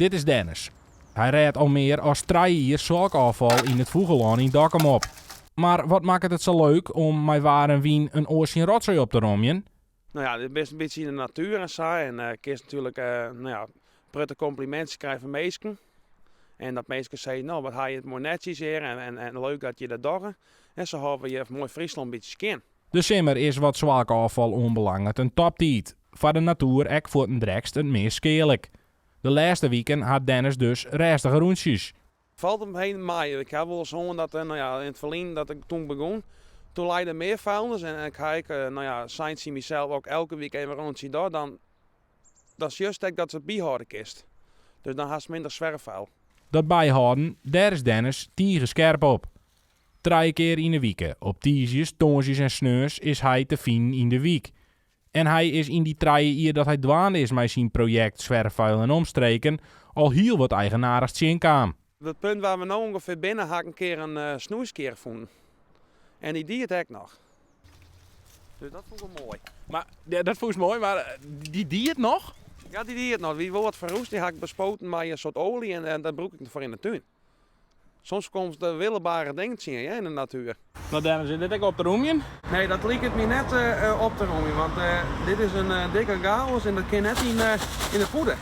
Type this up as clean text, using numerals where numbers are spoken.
Dit is Dennis. Hy rêdt al mear as 3 jier swalkôffal yn it Fûgellân yn Dokkum op. Mar wat makket it sa leuk om mei waar en wyn in oar syn rotsoai op te romjen? No ja, dit bist in bytsje yn de natuer en sa. En kinst natuerlik no ja, protte komplimintsjes krije fan minsken. En dat minsken sizze, no wat ha je it moai netsjes hjir en leuk dat je dat dogge. En sa hâlde we hjir moai Fryslân in bytsje skjin. De simmer is wat swalkôffal oanbelanget in toptiid. Foar de natuer ek fuortendrekst it meast skealik. De lêste wiken hat Dennis dus rêstige rûntsjes. Falt him heen mei. Ik ha wolris hân dat, no ja, yn it ferline dat ik toen begûn, toen lei der mear vuilnis en ik ha ek, no ja, sein tsjin mysels ook elke wike even in rûntsje dwaan, dan sjochst ek dat se it byhâlde kinst. Dus dan hast minder swerfvuil. Dat byhâlden, dêr is Dennis tige skerp op. Trije kear yn 'e wike, op tiisdeis, tongersdeis en sneons, is hy te finen yn de wyk. En hy is yn dy 3 jier dat hy dwaande is mei syn projekt Zwerfvuil en Omstreken al hiel wat eigenaardichs tsjinkaam. It punt wêr't we no ûngefear binne, ha ik in kear in snoeiskear fûn. En dy die it ek noch. Dus dat fûn ik wol moai. Mar, ja, dat fûnst moai, mar dy die it noch? Ja, dy die it noch. Wie wol wat ferroest. Dy ha ik bespoten mei in soart oalje en dat brûk ik foar yn de tún. Soms komst de willerbare dingen tsjin, ja, yn de natuer. No Dennis, is dit ek op te rûmjen? Nee, dat liket my net op te rûmjen, want dit is in dikke chaos en dat kin net yn de pûde.